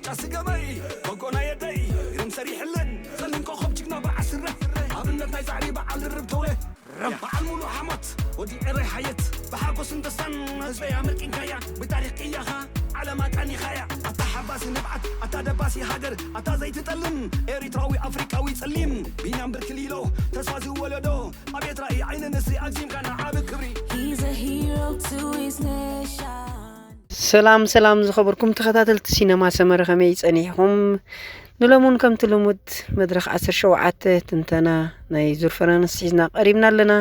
ዳስ ገበይ በጎና የደይ ግርም ሰሪሕለን ጸሊም ኮኸብ ጅግና በዓል ስረ ኣብነት ናይ ጻዕሪ በዓል ርብ ተውለ በዓል ሙሉ ሓሞት ወዲ ኤረይ ሓየት ብሓጎስን ደስታን ህዝበይ ኣመርቂንካያ ብታሪኽ ቅያኻ ዓለም ኣቃኒኻያ ኣታ ሓባሲ ንብዓት ኣታ ደባሲ ሃገር ኣታ ዘይትጠልም ኤሪትራዊ ኣፍሪቃዊ ጸሊም ቢንያም ብርክሊሎ ተስፋ ዝወለዶ ኣቤት ራእይ ዓይኒ ንስሪ ኣግዚምካ ንዓቢ ክብሪ He's a hero to his nation. ሰላም ሰላም ዝኸበርኩም ተኸታተልቲ ሲነማ ሰመረ ከመይ ጸኒሕኹም? ንሎሙን ከምቲ ልሙድ መድረኽ ዓሰርተ ሸውዓተ ትንተና ናይ ዙር ፈረንስ ሒዝና ቀሪብና ኣለና።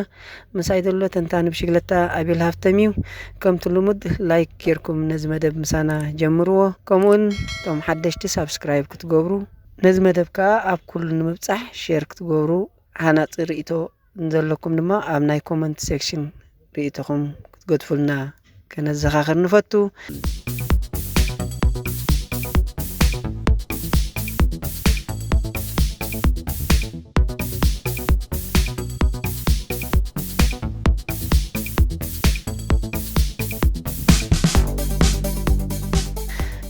ምሳይ ዘሎ ተንታኒ ብሽግለታ ኣቤል ሃፍተም እዩ። ከምቲ ልሙድ ላይክ ጌርኩም ነዚ መደብ ምሳና ጀምርዎ። ከምኡውን እቶም ሓደሽቲ ሳብስክራይብ ክትገብሩ ነዚ መደብ ከኣ ኣብ ኩሉ ንምብጻሕ ሼር ክትገብሩ ሃናጺ ርእይቶ ንዘለኩም ድማ ኣብ ናይ ኮመንት ሴክሽን ርእይቶኹም ክትገድፉልና ከነዘኻኽር ንፈቱ።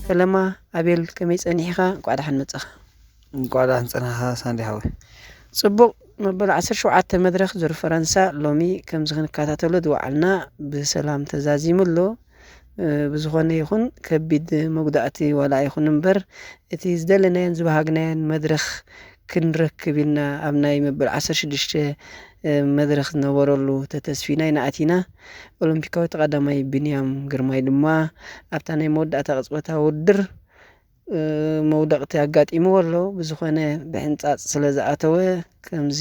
ፈለማ ኣቤል ከመይ ጸኒሕኻ? እንቋዕ ደሓን መጻኻ። እንቋዕ ደሓን ጸናሕካ ሳንዲ ሓወይ። ጽቡቕ መበል ዓሰርተ ሸውዓተ መድረኽ ዙር ፈረንሳ ሎሚ ከምዚ ክንከታተሎ ዝወዓልና ብሰላም ተዛዚሙ ኣሎ። እ፣ ብዝኾነ ይኹን ከቢድ መጉዳእቲ ዋላ ኣይኹን እምበር እቲ ዝደለናዮን ዝበሃግናዮን መድረኽ ክንረክብ ኢልና ኣብ ናይ መበል ዓሰርተ ሽዱሽተ፣ እ፣ መድረኽ ዝነበረሉ ተተስፊና ኢና ኣቲና። ኦሎምፒካዊ ተቐዳማይ ቢንያም ግርማይ ድማ ኣብታ ናይ መወዳእታ ቅጽበታዊ ውድድር እ፣ መውደቕቲ ኣጋጢምዎ ኣሎ። ብዝኾነ ብሕንጻጽ ስለ ዝኣተወ ከምዚ፣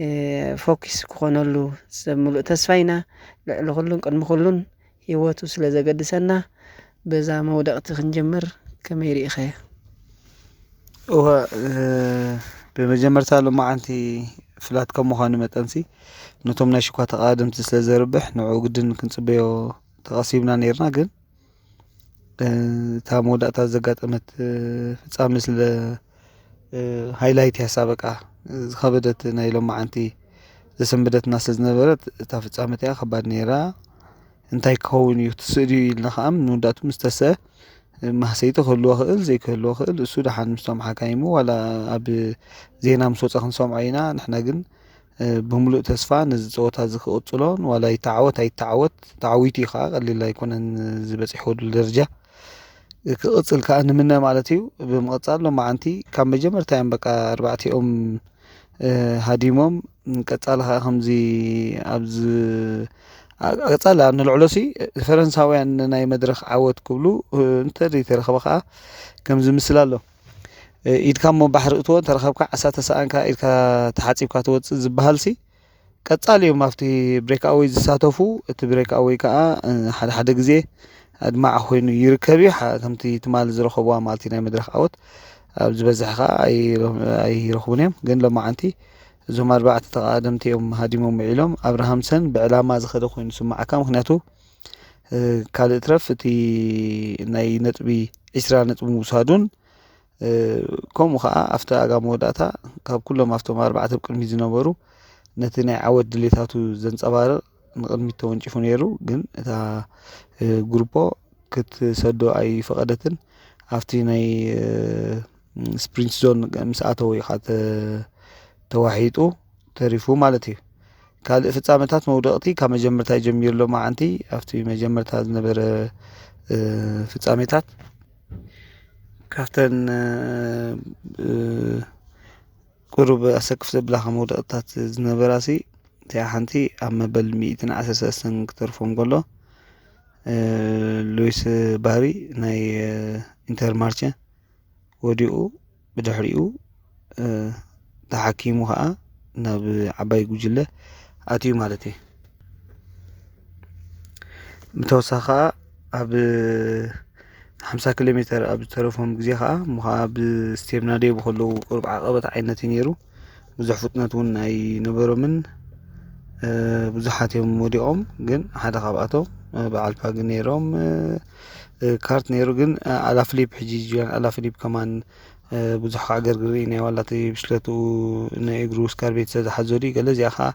እ፣ ፎኪስ ክኾነሉ ሰብ ምሉእ ተስፋ ኢና። ልዕሊ ኩሉን ቅድሚ ኩሉን ህይወቱ ስለ ዘገድሰና በዛ መውደቕቲ ክንጅምር ከመይ ርኢኻዮ? እወ፣ እ፣ ብመጀመርታ ሎማዓንቲ ፍላት ከም ምዃኑ መጠንሲ ነቶም ናይ ሽኳ ተቓደምቲ ስለ ዘርብሕ ንዕኡ ግድን ክንጽበዮ ተቐሲብና ነይርና። ግን እ፣ እታ መወዳእታ ዘጋጠመት፣ እ፣ ፍጻመ ስለ፣ እ፣ ሃይላይት ያሳ በቃ፣ እ፣ ዝኸበደት ናይ ሎማዓንቲ ዘሰንበደትና ስለ ዝነበረት እታ ፍጻመ እቲኣ ከባድ ነይራ። እንታይ ክኸውን እዩ ትስእ ድዩ ኢልና ከኣ ንወዳእቱ ምስ ተስአ፣ እ፣ ማህሰይቲ ክህልዎ ክእል ዘይክህልዎ ክእል እሱ ደሓን ምስቶም ሓካይሙ ዋላ ኣብ ዜና ምስ ወጸ ክንሰምዖ ኢና። ንሕና ግን እ፣ ብምሉእ ተስፋ ነዚ ጸወታ እዚ ክቕጽሎን ዋላ ይተዓወት ኣይተዓወት፣ ተዓዊቱ እዩ ከኣ ቀሊል ኣይኮነን እዚ በጺሕዎ ደሎ ደረጃ። ክቕጽል ከኣ ንምነ ማለት እዩ። ብምቕጻል ሎማዓንቲ ካብ መጀመርታ እዮም በቃ ኣርባዕቲኦም፣ እ፣ ሃዲሞም። ቀጻሊ ከኣ ከምዚ ኣብዚ ኣ-፣ ቀጻሊ ኣብ ንልዕሎሲ ፈረንሳውያን ናይ መድረኽ ዓወት ክብሉ፣ እ፣ እንተ ዘይተረኸበ ከኣ ከምዚ ምስል ኣሎ። እ፣ ኢድካ እሞ ባሕሪ እትዎ እንተረኸብካ ዓሳ ተሰኣንካ ኢድካ ተሓጺብካ ትወጽእ ዝበሃልሲ ቀጻሊ እዮም ኣብቲ ብሬክ ኣወይ ዝሳተፉ። እቲ ብሬክ ኣወይ ከኣ፣ እ፣ ሓደ ሓደ ግዜ ኣድማዒ ኮይኑ ይርከብ እዩ። ሓ-፣ ከምቲ ትማሊ ዝረኸብዋ ማለት እዩ ናይ መድረኽ ዓወት ኣብ ዝበዝሕ ከኣ ኣይረ-፣ ኣይረኽቡን እዮም። ግን ሎማዓንቲ እዞም ኣርባዕተ ተቓደምቲ እዮም ሃዲሞም ውዒሎም። ኣብርሃምሰን ብዕላማ ዝኸደ ኮይኑ ዝስምዓካ። ምኽንያቱ፣ እ፣ ካልእ ትረፍ እቲ ናይ ነጥቢ ዒስራ ነጥቢ ምውሳዱን፣ እ፣ ከምኡ ኸኣ ኣብቲ ኣጋ መወዳእታ ካብ ኩሎም ኣብቶም ኣርባዕተ ኣብ ቅድሚት ዝነበሩ ነቲ ናይ ዓወት ድሌታቱ ዘንጸባርቕ ንቕድሚት ተወንጪፉ ነይሩ። ግን እታ፣ እ፣ ግሩፖ ክትሰዶ ኣይፈቐደትን። ኣብቲ ናይ፣ እ፣ ስፕሪንት ዞን ምስ ኣተወ እዩ ኸኣ ተ-፣ ተዋሒጡ ተሪፉ ማለት እዩ። ካልእ ፍጻመታት መውደቕቲ ካብ መጀመርታ ጀሚሩ ሎማዓንቲ ኣብቲ መጀመርታ ዝነበረ፣ እ፣ ፍጻሜታት ካብተን፣ እ፣ እ፣ ቁሩብ ኣሰክፍ ዘብላኻ መውደቕታት ዝነበራሲ እቲኣ ሓንቲ ኣብ መበል ሚእትን ዓሰርተ ሰለስተን ክተርፎም ከሎ፣ እ፣ ሉዊስ ባሪ ናይ፣ እ፣ ኢንተርማርቸ ወዲቑ ብድሕሪኡ፣ እ፣ ተሓኪሙ ኸኣ ናብ ዓባይ ጉጅለ ኣትዩ ማለት እዩ። ብተወሳኺ ኸኣ ኣብ ሓምሳ ኪሎ ሜተር ኣብ ዝተረፎም ግዜ ኸኣ እሞ ኸኣ ብስቴምና ደይቡ ከለዉ ቁሩብ ዓቐበት ዓይነት እዩ ነይሩ። ብዙሕ ፍጥነት እውን ኣይነበሮምን። እ፣ ብዙሓት እዮም ወዲቖም፣ ግን ሓደ ካብኣቶም፣ እ፣ በዓል ፓጊ ነይሮም፣ እ፣ እ፣ ካርት ነይሩ፣ ግን፣ እ፣ ኣላፍሊፕ ሕጂ ጁልያን ኣላፍሊፕ ከማን፣ እ፣ ብዙሕ ከዕገርግር ርኢናዮ ዋላ እቲ ብሽክለትኡ ንእግሩ ስካርቤት ስለ ዝሓዞ ድዩ ገለ እዚኣ ኸኣ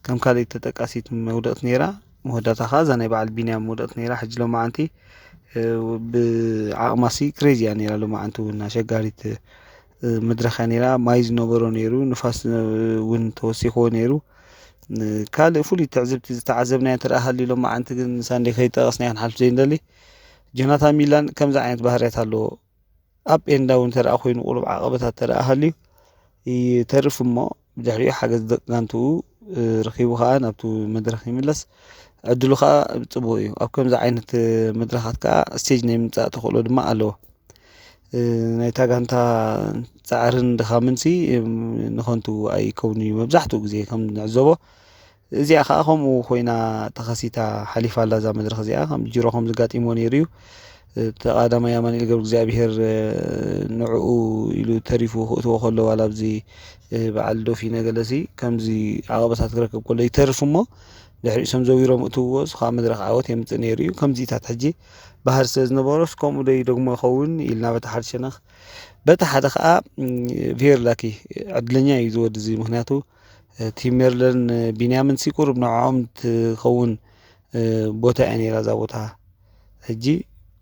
ከም ካልእ ተጠቃሲት መውደቕቲ ነይራ። መወዳእታ ኸኣ እዛ ናይ በዓል ቢንያም መውደቕቲ ነይራ። ሕጂ ሎማዓንቲ፣ ብዓቕማሲ ክሬዚ እያ ነይራ። ሎማዓንቲ እውን ኣሸጋሪት መድረኽ እያ ነይራ። ማይ ዝነበሮ ነይሩ፣ ንፋስ እውን ተወሲኽዎ ነይሩ። ካልእ ፍሉይ ትዕዝብቲ ዝተዓዘብናዮ እንተ ደኣ ሃልዩ፣ ሎማዓንቲ ግን ሳንዴ ከይጠቐስናዮ ክንሓልፍ ዘይንደሊ፣ ጆናታን ሚላን ከምዚ ዓይነት ባህርያት ኣለዎ። ኣብ ኤንዳ እውን እንተ ደኣ ኮይኑ፣ ቁሩብ ዓቐበታት እንተ ደኣ ሃልዩ ይተርፍ እሞ፣ ብድሕሪኡ ሓገዝ ደቂ ጋንትኡ ረኺቡ ከኣ ናብቲ መድረኽ ይምለስ። ዕድሉ ከኣ ጽቡቕ እዩ። ኣብ ከምዚ ዓይነት መድረኻት ከኣ ስቴጅ ናይ ምምጻእ ተኽእሎ ድማ ኣለዎ። ናይታ ጋንታ ጻዕርን ድኻምን ሲ ንኸንቱ ኣይከውን እዩ። መብዛሕትኡ ግዜ ከም ንዕዘቦ፣ እዚኣ ከኣ ከምኡ ኮይና ተኸሲታ ሓሊፋ ኣላ። እዛ መድረኽ እዚኣ ከም ጅሮ ከም ዝጋጢሞ ነይሩ እዩ። ተቓዳማይ ኣማኑኤል ገብረ እግዚኣብሔር ንዕኡ ኢሉ ተሪፉ ክእትዎ ከሎ፣ ዋላ ኣብዚ በዓል ዶፊነ ገለሲ ከምዚ ዓቐበታት ክረክብ ከሎ ይተርፍ እሞ፣ ድሕሪኡ ሰም ዘዊሮም እትውዎ፣ እዚ ከኣ መድረኽ ዓወት የምጽእ ነይሩ እዩ። ከምዚታት ሕጂ ባህር ስለ ዝነበሮስ ከምኡ ዶ ይደግሞ ይኸውን ኢልና በቲ ሓደ ሸነኽ፣ በቲ ሓደ ከኣ ም፣ ቬር ላኪ ዕድለኛ እዩ እዚ ወዲ እዚ። ምኽንያቱ ቲም ሜርለርን ቢንያምን ሲ ቁሩብ ንዕኦም ትኸውን ቦታ እያ ነይራ እዛ ቦታ። ሕጂ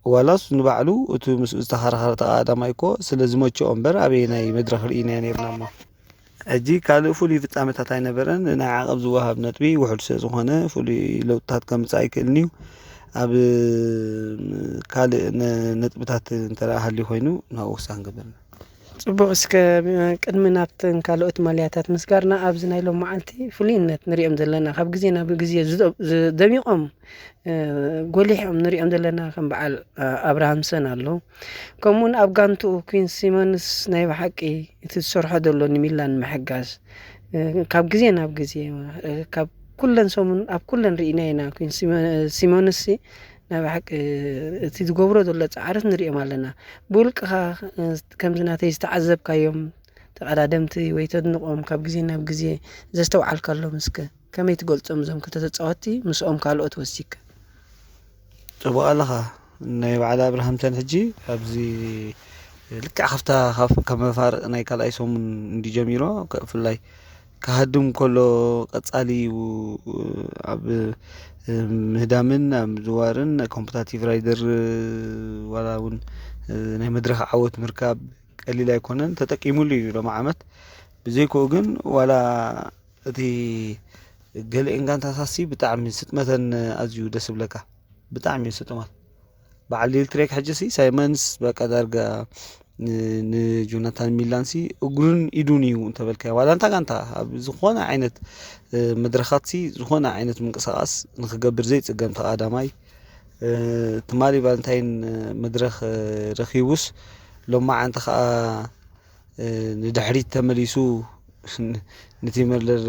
ዋላስ ንባዕሉ እቲ ምስኡ ዝተኸራኸረ ተቐዳዳማይ እኮ ስለ ዝመቸኦ እምበር ኣበየናይ መድረኽ ርኢናዮ ነይርና እሞ። ሕጂ ካልእ ፍሉይ ፍጻመታት ኣይነበረን። ናይ ዓቐብ ዝወሃብ ነጥቢ ውሑድ ስለ ዝኾነ ፍሉይ ለውጥታት ከምጽእ ኣይክእልን እዩ። ኣብ ካልእ ነ- ነጥብታት እንተ ደኣ ሃልዩ ኮይኑ ናብኡ ክሳብ ክንገብር። ጽቡቕ፣ እስከ ቅድሚ ናብተን ካልኦት ማልያታት ምስጋርና፣ ኣብዚ ናይ ሎም መዓልቲ ፍሉይነት ንሪኦም ዘለና፣ ካብ ግዜ ናብ ግዜ ዝደ- ዝደሚቖም፣ እ፣ ጎሊሖም ንሪኦም ዘለና ከም በዓል፣ እ፣ ኣብርሃምሰን ኣለዉ። ከምኡውን ኣብ ጋንትኡ ኩን ሲሞንስ ናይ ብሓቂ እቲ ዝሰርሖ ዘሎ ንሚላን ምሕጋዝ፣ እ፣ ካብ ግዜ ናብ ግዜ፣ እ፣ ካብ ኩለን ሰሙን ኣብ ኩለን ርኢና ኢና። ኩን ሲሞ- ሲሞንስ ሲ ናይ ብሓቂ እቲ ዝገብሮ ዘሎ ጻዕርት ንሪኦም ኣለና። ብውልቅኻ፣ እ፣ ከምዚ ናተይ ዝተዓዘብካዮም ተቐዳደምቲ ወይ ተድንቖም ካብ ግዜ ናብ ግዜ ዘስተውዓልካሎም እስከ ከመይ ትገልጾም እዞም ክልተ ተጻወትቲ ምስኦም ካልኦት ወሲክ? ጽቡቕ ኣለኻ። ናይ በዓል ኣብርሃምተን ሕጂ ኣብዚ ልክዕ ካብታ ካብ ካብ መፋርቕ ናይ ካልኣይ ሰሙን እንዲ ጀሚሮ፣ ከ- ብፍላይ ክሃድም ከሎ ቀጻሊ እዩ። ኣብ ምህዳምን ኣብ ምዝዋርን ኮምፒታቲቭ ራይደር ዋላ እውን ናይ መድረኽ ዓወት ምርካብ ቀሊል ኣይኮነን። ተጠቂሙሉ እዩ ሎም ዓመት። ብዘይክኡ ግን ዋላ እቲ ገሊአን ጋንታታሲ ብጣዕሚ ስጥመተን ኣዝዩ ደስ ዝብለካ። ብጣዕሚ እዩ ስጡማት። በዓል ሊል ትሬክ ሕጂ ሲ ሳይመንስ በቃ ዳርጋ ን- ንጆናታን ሚላን ሲ እግሩን ኢዱን እዩ እንተበልካዮ፣ ዋላ እንታ ጋንታ ኣብ ዝኾነ ዓይነት እ፣ መድረኻት ሲ ዝኾነ ዓይነት ምንቅስቓስ ንክገብር ዘይጽገም ተቓዳማይ፣ እ፣ ትማሊ ቫለንታይን መድረኽ እ፣ ረኺቡስ ሎማዓንቲ ከኣ እ፣ ንድሕሪት ተመሊሱ ንቲ መርለር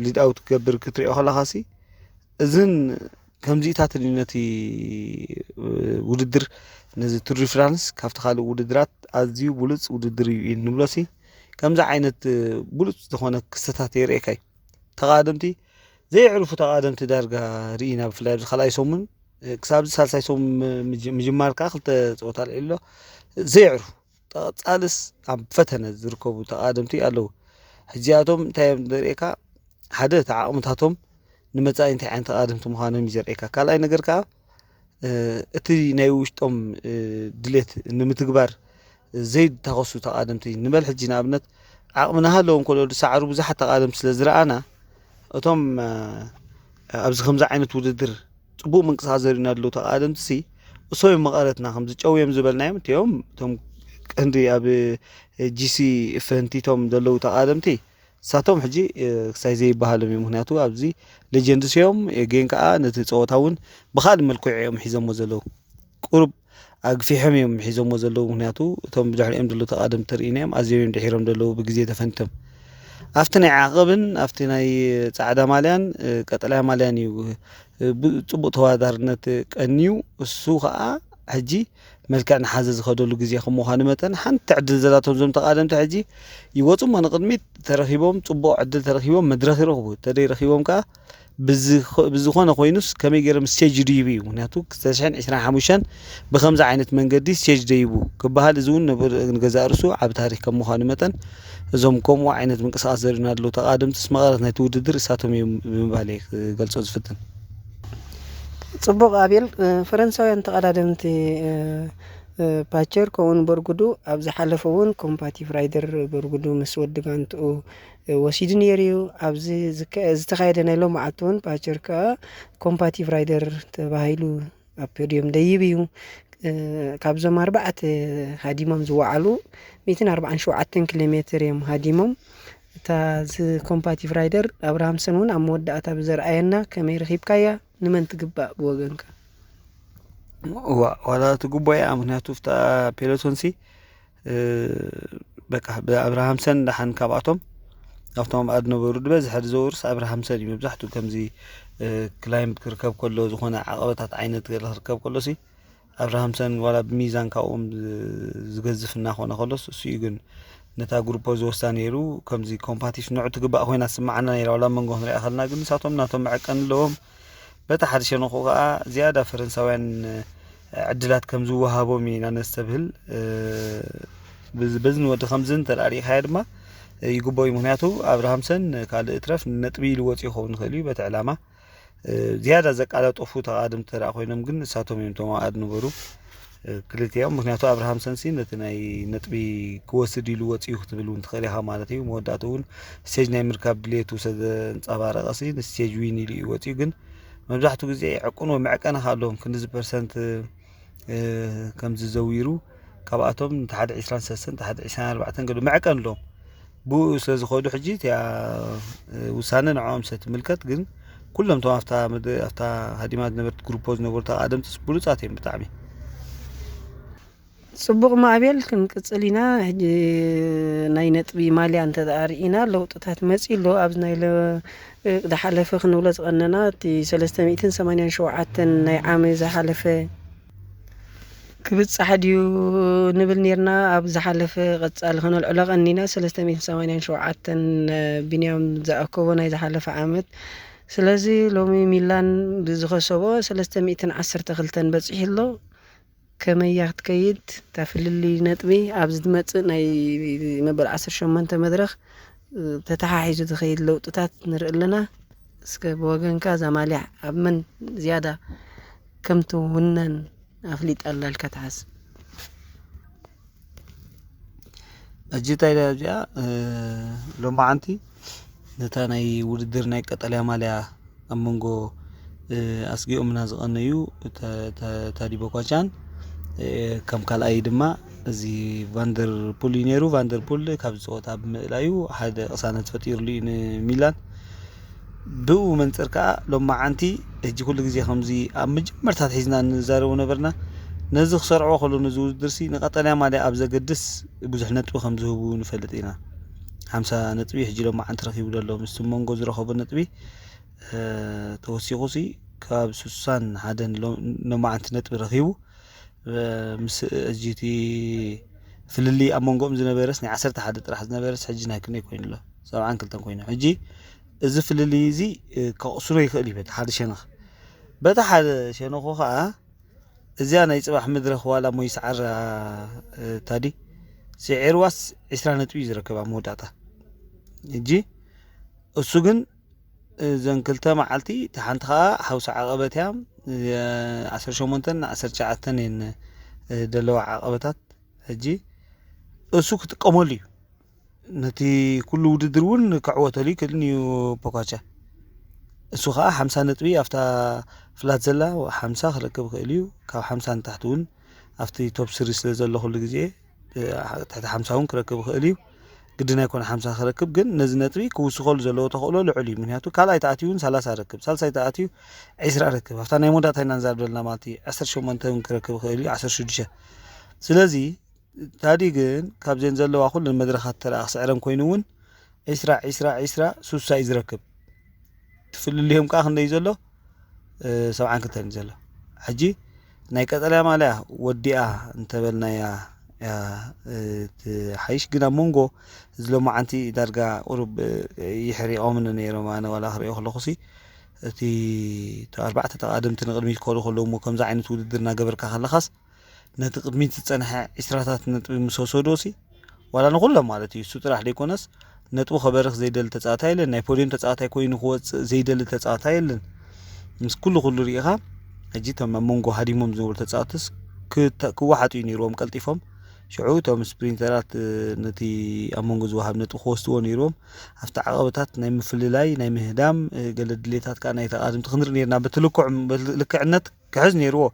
ሊድ ኣውት ክገብር ክትሪኦ ከለኻ ሲ እዝን ከምዚኢታትን እዩ ነቲ ውድድር፣ ነዚ ቱር ዲ ፍራንስ ካብቲ ካልእ ውድድራት ኣዝዩ ብሉጽ ውድድር እዩ ንብሎሲ ከምዚ ዓይነት ብሉጽ ዝኾነ ክስተታት የርእየካ እዩ። ተቓደምቲ፣ ዘየዕርፉ ተቓደምቲ ዳርጋ ርኢና። ብፍላይ ኣብዚ ካልኣይ ሰሙን ክሳብ ሳልሳይ ሰሙን ምጅማር ከዓ ክልተ ፀወታ ልዒሎ ዘየዕርፉ፣ ፃልስ ኣብ ፈተነ ዝርከቡ ተቓደምቲ ኣለዉ። ሕዚኣቶም እንታይ እዮም ዘርእየካ? ሓደ እቲ ዓቕምታቶም ንመፃኢ እንታይ ዓይነት ተቓደምቲ ምዃኖም እዩ ዘርእየካ። ካልኣይ ነገር ከዓ እቲ ናይ ውሽጦም ድሌት ንምትግባር ዘይታኸሱ ተቓደምቲ ንበል። ሕጂ ንኣብነት ዓቕሚ ናሃለዎም ከሎ ዝሰዓሩ ብዙሓት ተቓደምቲ ስለ ዝረኣና፣ እቶም ኣብዚ ከምዚ ዓይነት ውድድር ፅቡቅ ምንቅስቃስ ዘርእዩና ዘለዉ ተቓደምቲ ሲ እሶም መቐረትና ከምዚ ጨው እዮም ዝበልናዮም። እቲኦም እቶም ቀንዲ ኣብ ጂሲ ፈንቲቶም ዘለዉ ተቓደምቲ እሳቶም ሕጂ ክሳይ ዘይበሃሎም እዮም። ምክንያቱ ኣብዚ ሌጀንድስ እዮም። ጌን ከዓ ነቲ ፀወታ እውን ብካልእ መልክዑ እዮም ሒዞሞ ዘለዉ። ቁሩብ ኣግፊሖም እዮም ሒዞሞ ዘለዉ። ምክንያቱ እቶም ብድሕሪኦም ዘለዉ ተቓደምቲ ተርእዩና እዮም፣ ኣዝዮም እዮም ድሒሮም ዘለዉ ብግዜ ተፈንቶም። ኣብቲ ናይ ዓቐብን ኣብቲ ናይ ጻዕዳ ማልያን ቀጠልያ ማልያን እዩ ጽቡቕ ተወዳዳርነት ቀንዩ። እሱ ከዓ ሕጂ መልክዕ ንሓዘ ዝኸደሉ ግዜ ከም ምዃኑ መጠን ሓንቲ ዕድል ዘላቶም እዞም ተቓደምቲ ሕጂ ይወፁ እሞ ንቕድሚት ተረኺቦም ጽቡቕ ዕድል ተረኺቦም መድረኽ ይረኽቡ። ተደይ ረኺቦም ከዓ ብዝኾነ ኮይኑስ ከመይ ገይሮም ስቴጅ ድይቡ እዩ። ምክንያቱ ክልተ ሽሕን ዕስራን ሓሙሽተን ብከምዚ ዓይነት መንገዲ ስቴጅ ደይቡ ክበሃል፣ እዚ እውን ንገዛእ ርእሱ ዓብ ታሪክ ከም ምዃኑ መጠን እዞም ከምኡ ዓይነት ምንቅስቃስ ዘርእዩና ዘለዉ ተቓደምትስ መቐረት ናይቲ ውድድር እሳቶም እዮም ብምባል እየ ክገልጾ ዝፍትን። ጽቡቕ ኣቤል። እ፣ ፈረንሳውያን ተቐዳደምቲ፣ እ፣ እ፣ ፓቸር ከምኡውን በርጉዱ ኣብ ዝሓለፈ እውን ኮምፓቲቭ ራይደር በርጉዱ ምስ ወዲ ጋንትኡ፣ እ፣ ወሲዱ ነይሩ እዩ። ኣብዚ ዝከ-፣ ዝተኻየደ ናይ ሎማዓቲ እውን ፓቸር ከኣ ኮምፓቲቭ ራይደር ተባሂሉ ኣብ ፖድዮም ደይብ እዩ። እ፣ ካብዞም ኣርባዕተ ሃዲሞም ዝወዓሉ ሚእትን ኣርባዓን ሸውዓተን ኪሎ ሜትር እዮም ሃዲሞም። እታ ዚ ኮምፓቲቭ ራይደር ኣብርሃምሰን እውን ኣብ መወዳእታ ብዘርኣየና ከመይ ረኺብካያ? ንመን ትግባእ ብወገንካ? ዋ ዋላ ትግቦ እያ። ምክንያቱ ፍታ ፔሎቶንሲ፣ እ፣ በቃ ብኣብርሃምሰን ደሓን ካብኣቶም ኣብቶም ኣብ ዝነበሩ ዝበዝሐ ዝዘውርስ ኣብርሃምሰን እዩ። መብዛሕትኡ ከምዚ፣ እ፣ ክላይምብ ክርከብ ከሎ፣ ዝኾነ ዓቐበታት ዓይነት ገለ ክርከብ ከሎ ሲ ኣብርሃምሰን ዋላ ብሚዛን ካብኦም ዝ- ዝገዝፍ እናኾነ ከሎስ እሱ እዩ። ግን ነታ ግሩፖ ዝወስዳ ነይሩ። ከምዚ ኮምፓቲቭ ንዑ ትግባእ ኮይና ትስማዓና ነይራ። ዋላ መንጎ ክንሪኣ ከለና ግን ንሳቶም ናቶም መዐቀን ኣለዎም። በታ ሓደ ሸነኹ ከዓ ዝያዳ ፈረንሳውያን ዕድላት ከም ዝወሃቦም ኢና ነስተብህል። እ፣ በዚ በዚ ንወዲ ከምዚ እንተ ደኣ ርኢኻዮ ድማ ይግበኦ እዩ። ምክንያቱ ኣብርሃምሰን ካልእ እትረፍ ነጥቢ ኢሉ ወፂኡ ክኸውን ይኽእል እዩ በቲ ዕላማ። እ፣ ዝያዳ ዘቃላጠፉ ተቓድምቲ ተደኣ ኮይኖም ግን ንሳቶም እዮም እቶም ኣብኣ ዝነበሩ፣ እ፣ ክልቲኦም። ምክንያቱ ኣብርሃምሰን ሲ ነቲ ናይ ነጥቢ ክወስድ ኢሉ ወፂኡ ክትብል እውን ትኽእል ኢኻ ማለት እዩ። መወዳእቱ እውን ስቴጅ ናይ ምርካብ ድሌቱ ስለ ዘንፀባረቐ ሲ ንስቴጅ ዊን ኢሉ እዩ ወፂኡ። ግን መብዛሕትኡ ግዜ ዕቅን ወይ መዕቀኒ ከ ኣለዎም። ክንድዚ ፐርሰንት፣ እ፣ ከም ዝዘዊሩ ካብኣቶም እቲ ሓደ ዕስራን ሰለስተን፣ እቲ ሓደ ዕስራን ኣርባዕተን ገሉ መዕቀኒ ኣለዎም። ብኡ ስለ ዝኸዱ ሕጂ እቲኣ፣ እ፣ ውሳነ ንዕኦም ስለ ትምልከት። ግን ኩሎም እቶም ኣብታ ምድ- ኣብታ ሃዲማ ዝነበረት ግሩፖ ዝነበሩ ተቓደምቲ ብሉጻት እዮም ብጣዕሚ። ጽቡቕ ማዕቤል፣ ክንቅጽል ኢና። ሕጂ ናይ ነጥቢ ማልያ እንተ ደኣ ርኢና ለውጥታት መጺ ኣሎ። ኣብዚ ናይ ለ- ዝሓለፈ ክንብሎ ዝቐነና እቲ ሰለስተ ሚእትን ሰማንያን ሸውዓተን ናይ ዓሚ ዝሓለፈ ክብጻሕ ድዩ ንብል ኔርና። ኣብ ዝሓለፈ ቀጻሊ ከነልዕሎ ቀኒና ሰለስተ ሚእትን ሰማንያን ሸውዓተን ቢንያም ዝኣከቦ ናይ ዝሓለፈ ዓመት። ስለዚ ሎሚ ሚላን ብዝኸሰቦ ሰለስተ ሚእትን ዓሰርተ ክልተን በጺሑ ኣሎ። ከመይ እያ ክትከይድ እታ ፍልልይ ነጥቢ ኣብዚ ዝመጽእ ናይ መበል ዓሰርተ ሸሞንተ መድረኽ ተተሓሒዙ ዝኸይድ ለውጥታት ንርኢ ኣለና። እስከ ብወገንካ እዛ ማልያ ኣብ መን ዝያዳ ከም ትውነን ኣፍሊጣ ኣላ ኢልካ ትሓስብ? ሕጂ እንታይ ኢለ ኣብዚኣ፣ እ፣ ሎማዓንቲ ነታ ናይ ውድድር ናይ ቀጠልያ ማልያ ኣብ መንጎ፣ እ፣ ኣስጊኦምና ዝቐነዩ ተ- ተ- ታዲ ቦኳቻን፣ እ፣ ከም ካልኣይ ድማ እዚ ቫንደር ፑል እዩ ነይሩ። ቫንደር ፑል ካብ ዝፀወታ ብምእላዩ ሓደ ቅሳነት ፈጢሩሉ እዩ ንሚላን። ብኡ መንፅር ከዓ ሎማዓንቲ ሕጂ ኩሉ ግዜ ከምዚ ኣብ መጀመርታ ሒዝና ንዛረቡ ነበርና። ነዚ ክሰርዕዎ ከሎ ነዚ ውድድርሲ ንቀጠልያ ማልያ ኣብ ዘገድስ ብዙሕ ነጥቢ ከም ዝህቡ ንፈልጥ ኢና። ሓምሳ ነጥቢ ሕጂ ሎማዓንቲ ረኺቡ ዘሎ ምስቲ መንጎ ዝረኸቦ ነጥቢ፣ እ፣ ተወሲኹ ሲ ካብ ስሳን ሓደን ሎ- ሎማዓንቲ ነጥቢ ረኺቡ። እ፣ ምስ ሕጂ እቲ ፍልልይ ኣብ መንጎኦም ዝነበረስ ናይ ዓሰርተ ሓደ ጥራሕ ዝነበረስ ሕጂ ናይ ክንደይ ኮይኑ ኣሎ? ሰብዓን ክልተን ኮይኑ። ሕጂ እዚ ፍልልይ እዚ፣ እ፣ ከቕስኖ ይኽእል እዩ በቲ ሓደ ሸነኽ። በቲ ሓደ ሸነኹ ከዓ እዚኣ ናይ ፅባሕ መድረኽ ዋላ እሞ ይስዓራ፣ እ፣ ታዲ ስዒርዋስ ዒስራ ነጥቢ እዩ ዝረከብ ኣብ መወዳእታ። ሕጂ እሱ ግን እዘን ክልተ መዓልቲ፣ እታ ሓንቲ ከዓ ሓውሲ ዓቐበት እያ። እ፣ ዓሰርተ ሸሞንተን ዓሰርተ ትሽዓተን እየን፣ እ፣ ዘለዋ ዓቐበታት። ሕጂ እሱ ክጥቀመሉ እዩ። ነቲ ኩሉ ውድድር እውን ክዕወተሉ ይክእልን እዩ ፖካቻ። እሱ ከዓ ሓምሳ ነጥቢ ኣብታ ፍላት ዘላ ሓምሳ ክረክብ ይኽእል እዩ። ካብ ሓምሳ ንታሕቲ እውን ኣብቲ ቶፕ ስሪ ስለ ዘሎ ኩሉ ግዜ፣ እ፣ ትሕቲ ሓምሳ እውን ክረክብ ይኽእል እዩ። ግድን ኣይኮነ ሓምሳ ክረክብ፣ ግን ነዚ ነጥቢ ክውስኸሉ ዘለዎ ተኽእሎ ልዑል እዩ። ምክንያቱ ካልኣይ ተኣትዩ እውን ሰላሳ ረክብ፣ ሳልሳይ ተኣትዩ ዕስራ ረክብ፣ ኣብታ ናይ መወዳእታ ኢና ንዛረብ ዘለና ማለት እዩ። ዓሰርተ ሸሞንተ እውን ክረክብ ይኽእል እዩ፣ ዓሰርተ ሽዱሽተ። ስለዚ ታዲ ግን ካብዘን ዘለዋ ኩለን መድረኻት ተረኣ ክስዕረን ኮይኑ እውን ዕስራ፣ ዕስራ፣ ዕስራ፣ ስሳ እዩ ዝረክብ። ትፍልልዮም ከዓ ክንደይ ዘሎ? እ፣ ሰብዓን ክልተን እዩ ዘሎ። ሕጂ ናይ ቀጠልያ ማልያ ወዲኣ እንተበልናያ እያ፣ እ፣ ትሓይሽ። ግን ኣብ መንጎ እዚ ሎማዓንቲ ዳርጋ ቁሩብ፣ እ፣ ይሕሪቖምኒ ነይሮም። ኣነ ዋላ ክሪኦ ከለኹሲ እቲ፣ እቲ ኣርባዕተ ተቓደምቲ ንቕድሚት ክኸዱ ከለዉ እሞ ከምዚ ዓይነት ውድድር እናገበርካ ከለኻስ ነቲ ቅድሚት ዝጸንሐ ዒስራታት ነጥቢ ምስ ወሰድዎ ሲ ዋላ ንኹሎም ማለት እዩ፣ እሱ ጥራሕ ዘይኮነስ ነጥቡ ከበርኽ ዘይደሊ ተጻዋታይ የለን። ናይ ፖድዮም ተጻዋታይ ኮይኑ ክወጽእ ዘይደሊ ተጻዋታይ የለን። ምስ ኩሉ ኩሉ ርኢኻ ሕጂ እቶም ኣብ መንጎ ሃዲሞም ዝነበሩ ተጻወትስ ክተ- ክወሓጡ እዩ ነይርዎም ቀልጢፎም። ሽዑ እቶም ስፕሪንተራት፣ እ፣ ነቲ ኣብ መንጎ ዝወሃብ ነጥቢ ክወስድዎ ነይርዎም። ኣብቲ ዓቐበታት ናይ ምፍልላይ፣ ናይ ምህዳም፣ እ፣ ገለ ድሌታት ከኣ ናይ ተቓድምቲ ክንርኢ ነይርና። በቲ ልክዕ፣ በቲ ልክዕነት ክሕዝ ነይርዎ።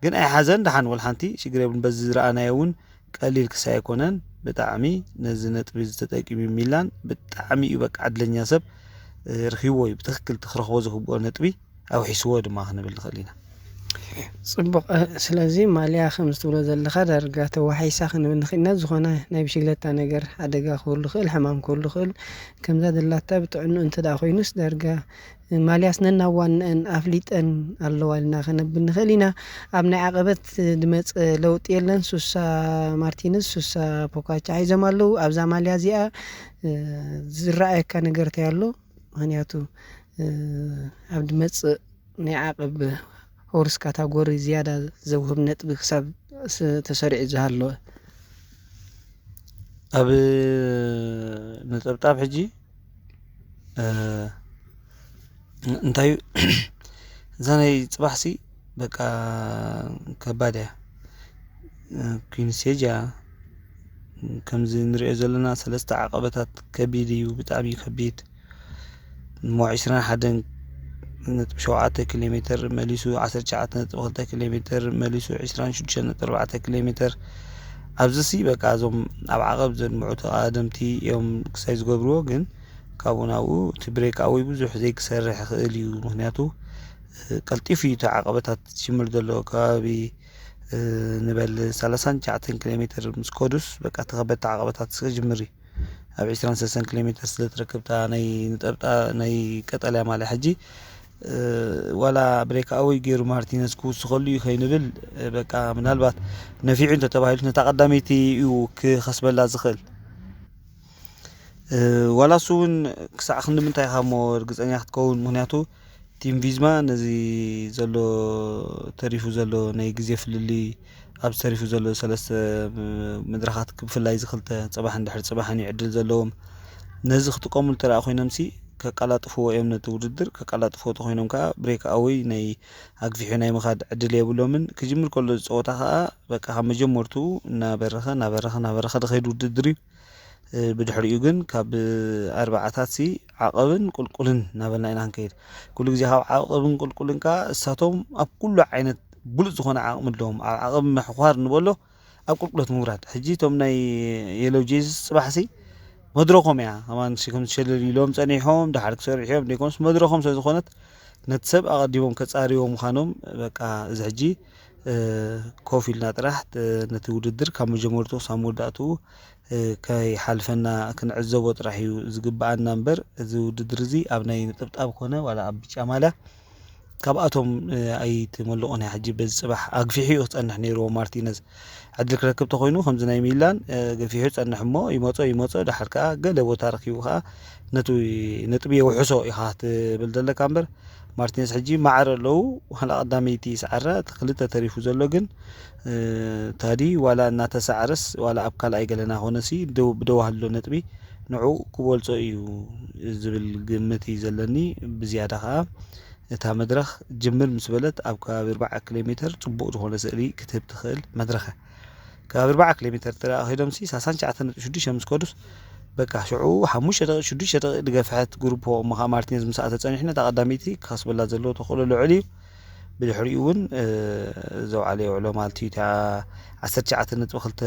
ግን ኣይሓዘን። ደሓን ወላ ሓንቲ ሽግር የብሉን። በዚ ዝረኣናዮ እውን ቀሊል ክሳይ ኣይኮነን። ብጣዕሚ ነዚ ነጥቢ እዚ ተጠቂሙ ሚላን ብጣዕሚ እዩ በቃ ዕድለኛ ሰብ፣ እ፣ ረኺብዎ እዩ። ብትኽክል እቲ ክረኽቦ ዝግብኦ ነጥቢ ኣውሒስዎ ድማ ክንብል ንኽእል ኢና። ጽቡቕ። እ፣ ስለዚ ማልያ ከም ትብሎ ዘለኻ ዳርጋ ተዋሒሳ ክንብል ንኽእል ኢና። ዝኾነ ናይ ብሽግለታ ነገር ሓደጋ ክህሉ ይኽእል፣ ሕማም ክህሉ ይኽእል። ከምዛ ዘላታ ብጥዕኑ እንተ ደኣ ኮይኑስ ዳርጋ ማልያስ ነናዋንአን ኣፍሊጠን ኣለዋ ኢልና ከነብል ንኽእል ኢና። ኣብ ናይ ዓቐበት ድመጽእ ለውጢ የለን። ሱሳ ማርቲንስ፣ ሱሳ ፖካቻ ሒዞም ኣለዉ። ኣብዛ ማልያ እዚኣ፣ እ፣ ዝረኣየካ ነገር እንታይ ኣሎ? ምኽንያቱ፣ እ፣ ኣብ ድመጽእ ናይ ዓቐብ ሆርስ ካታጎሪ ዝያዳ ዘውህብ ነጥቢ ክሳብ ስ-፣ ተሰሪዑ ዝሃለወ። ኣብ ነጠብጣብ ሕጂ፣ እ፣ እንታይ እዩ? እዛ ናይ ጽባሕሲ በቃ ከባድ እያ። እ፣ ኩንሴጅ እያ። ከምዚ ንሪኦ ዘለና ሰለስተ ዓቐበታት ከቢድ እዩ፣ ብጣዕሚ እዩ ከቢድ። እሞ ዕስራን ሓደን ነጥቢ ሸውዓተ ኪሎ ሜትር መሊሱ፣ ዓሰርተ ትሽዓተ ነጥቢ ክልተ ኪሎ ሜትር መሊሱ፣ ዕስራን ሽዱሽተ ነጥቢ ኣርባዕተ ኪሎ ሜትር። ኣብዚሲ በቃ እዞም ኣብ ዓቐብ ዘድምዑ ተቓደምቲ እዮም ክሳይ ዝገብርዎ፣ ግን ካብኡ ናብኡ እቲ ብሬክ ኣወይ ብዙሕ ዘይክሰርሕ ይኽእል እዩ። ምኽንያቱ፣ እ፣ ቀልጢፉ እዩ እቲ ዓቐበታት ዝጅምር ዘሎ። ከባቢ፣ እ፣ ንበል ሰላሳን ትሽዓተን ኪሎ ሜትር ምስ ከዱስ በቃ ተኸበድቲ ዓቐበታት ክጅምር እዩ። ኣብ ዕስራን ሰለስተን ኪሎ ሜትር ስለ ትረክብታ ናይ ንጠብጣ ናይ ቀጠልያ ማልያ ሕጂ፣ እ፣ ዋላ ብሬክ ኣወይ ገይሩ ማርቲነዝ ክውስኸሉ እዩ ከይንብል፣ እ፣ በቃ ምናልባት ነፊዑ እንተተባሂሉ ነታ ቀዳመይቲ እዩ ክኸስበላ ዝኽእል። እ፣ ዋላ እሱ እውን ክሳዕ ክንዲ ምንታይ ኢኻ እሞ ርግጸኛ ክትከውን? ምኽንያቱ ቲም ቪዝማ ነዚ ዘሎ ተሪፉ ዘሎ ናይ ግዜ ፍልልይ፣ ኣብ ተሪፉ ዘሎ ሰለስተ መድረኻት፣ ብፍላይ እዚ ክልተ፣ ጽባሕን ድሕሪ ጽባሕን እዩ ዕድል ዘለዎም። ነዚ ክጥቀሙሉ እንተ ደኣ ኮይኖምሲ ከቀላጥፍዎ እዮም ነቲ ውድድር። ከቀላጥፍዎ እንተኾይኖም ከኣ ብሬክ ኣወይ ናይ ኣግፊሑ ናይ ምኻድ ዕድል የብሎምን። ክጅምር ከሎ እዚ ጸወታ ከኣ በቃ ካብ መጀመርትኡ እናበረኸ፣ እናበረኸ፣ እናበረኸ ዝኸይድ ውድድር እዩ። እ፣ ብድሕሪኡ ግን ካብ ኣርባዓታት ሲ ዓቐብን ቁልቁልን እናበልና ኢና ክንከይድ። ኩሉ ግዜ ካብ ዓቐብን ቁልቁልን ከኣ እሳቶም ኣብ ኩሉ ዓይነት ብሉጽ ዝኾነ ዓቕሚ ኣለዎም። ኣብ ዓቐብ ምሕኳር ንበሎ ኣብ ቁልቁለት ምውራድ። ሕጂ እቶም ናይ የሎ ጄዝስ ጽባሕሲ መድረኾም እያ። ከማን ሲ-፣ ከም ዝሸለል ኢሎም ጸኒሖም፣ ደሓር ክሰርሑ እዮም። ደይኮኑስ መድረኾም ስለ ዝኾነት ነቲ ሰብ ኣቐዲሞም ከጻርይዎ ምዃኖም በቃ እዚ ሕጂ፣ እ፣ ኮፍ ኢልና ጥራሕ፣ እ፣ ነቲ ውድድር ካብ መጀመርትኡ ክሳብ መወዳእትኡ፣ እ፣ ከይሓልፈና ክንዕዘቦ ጥራሕ እዩ ዝግብኣና እምበር፣ እዚ ውድድር እዚ ኣብ ናይ ነጠብጣብ ኮነ ዋላ ኣብ ብጫ ማልያ ካብኣቶም፣ እ፣ ኣይትመልቖን እያ። ሕጂ በዚ ጽባሕ ኣግፊሑ እዩ ክጸንሕ ነይርዎ ማርቲነዝ። ዕድል ክረክብ ተኾይኑ ከምዚ ናይ ሚላን፣ እ፣ ገፊሑ ይጸንሕ እሞ ይመጾ ይመጾ፣ ደሓር ከኣ ገለ ቦታ ረኪቡ ከኣ ነቲ ነጥቢ የውሕሶ ኢኻ ትብል ዘለካ እምበር፣ ማርቲነዝ ሕጂ ማዕረ ኣለዉ። ዋላ ቀዳመይቲ ይስዓራ፣ እቲ ክልተ ተሪፉ ዘሎ ግን፣ እ፣ ታዲ ዋላ እናተሳዕረስ ዋላ ኣብ ካልኣይ ገለና ኮነሲ ደው-፣ ብደዋህሎ ነጥቢ ንዕኡ ክበልጾ እዩ ዝብል ግምት እዩ ዘለኒ። ብዝያዳ ከኣ እታ መድረኽ ጅምር ምስ በለት ኣብ ከባቢ ኣርባዓ ኪሎ ሜተር ጽቡቕ ዝኾነ ስእሊ ክትህብ ትኽእል መድረኽ እያ። ከባቢ ኣርባዓ ኪሎ ሜተር ጥራይ ከይዶምሲ፣ ሰላሳን ትሽዓተን ነጥቢ ሽዱሽተ ምስ ከዱስ፣ በቃ ሽዑ ሓሙሽተ ደቂቕ፣ ሽዱሽተ ደቂቕ ዝገፍሐት ግሩፕ እሞ ከኣ ማርቲኔዝ ምስኣ ተጸኒሑ፣ ነታ ቀዳመይቲ ክኸስበላ ዘለዎ ተኽእሎ ልዑል እዩ። ብድሕሪኡ እውን፣ እ፣ ዘውዓለዮ ውዕሎ ማለት እዩ። እታ ዓሰርተ ትሽዓተ ነጥቢ ክልተ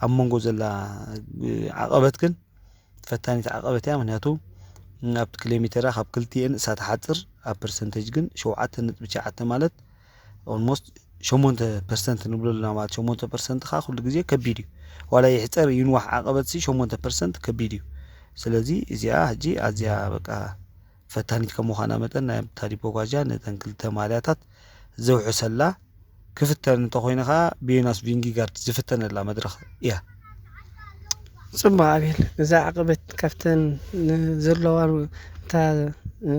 ኣብ መንጎ ዘላ፣ እ፣ ዓቐበት ግን ፈታኒት ዓቐበት እያ። ምኽንያቱ ኣብቲ ኪሎ ሜተራ ካብ ክልቲኤን እሳ ትሓጽር፣ ኣብ ፐርሰንቴጅ ግን ሸውዓተ ነጥቢ ትሽዓተ ማለት ኦልሞስት ሸሞንተ ፐርሰንት ንብሎ ኣለና። ማለት ሸሞንተ ፐርሰንት ከኣ ኩሉ ግዜ ከቢድ እዩ። ዋላ ይሕጸር ይንዋሕ ዓቐበት ሲ ሸሞንተ ፐርሰንት ከቢድ እዩ። ስለዚ እዚኣ ሕጂ ኣዝያ በቃ ፈታኒት ከም ምዃና መጠን ናይ ታዲ ፖጋቻ ነተን ክልተ ማልያታት ዘውሕሰላ፣ ክፍተን እንተኾይኑ ከኣ ብዮናስ ቪንጊጋርድ ዝፍተነላ መድረኽ እያ። ጽቡቕ ኣቤል፣ እዛ ዓቐበት ካብተን ዘለዋ እታ፣ እ፣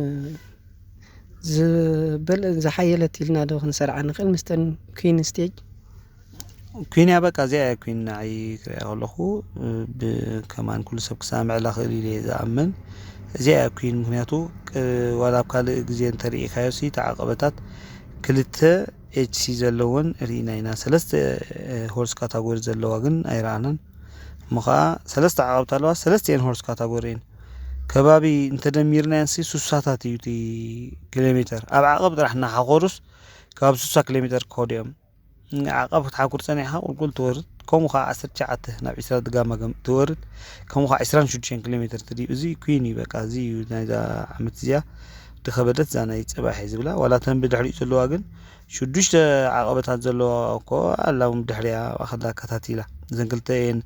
ዝበል-፣ ዝሓየለት ኢልና ዶ ክንሰርዓ ንኽእል? ምስተን ኩዊን ስቴጅ? ኩዊን እያ፣ በቃ እዚኣ እያ ኩዊን ንዓይ ክሪኣ ከለኹ፣ እ፣ ብ-፣ ከማን ኩሉ ሰብ ክሰማምዐላ ክእል ኢለ እየ ዝኣምን። እዚኣ እያ ኩዊን፣ ምኽንያቱ፣ ቅ-፣ ዋላ ኣብ ካልእ ግዜ እንተርኢኻዮ ሲ፣ እታ ዓቐበታት ክልተ ኤች ሲ ዘለወን ርኢና ኢና። ሰለስተ ሆርስ ካታጎሪ ዘለዋ ግን ኣይረኣናን። እሞ ከዓ ሰለስተ ዓቐብት ኣለዋ። ሰለስቲኤን ሆርስ ካታጎሪ እየን። ከባቢ እንተደሚርናየን ሲ ሱሳታት እዩ እቲ ኪሎ ሜተር። ኣብ ዓቐብ ጥራሕ እናሓኾሩስ ካብ ሱሳ ኪሎ ሜተር ክኸዱ እዮም። ዓቐብ ክትሓኩር ጸኒሕካ ቁልቁል ትወርድ፣ ከምኡ ከዓ ዓሰርተ ትሽዓተ ናብ ዒስራ ድጋማ ገም ትወርድ፣ ከምኡ ከዓ ዒስራን ሽዱሽተን ኪሎ ሜተር ትድይብ። እዚ ኩን እዩ በቃ፣ እዚ እዩ ናይዛ ዓመት እዚኣ ድኸበደት እዛ ናይ ጽባሕ እየ ዝብላ። ዋላ እተን ብድሕሪኡ ዘለዋ ግን ሽዱሽተ ዓቐበታት ዘለዋ እኮ ኣላ እውን ብድሕሪያ ከላ ኣከታቲላ። እዘን ክልተ እየን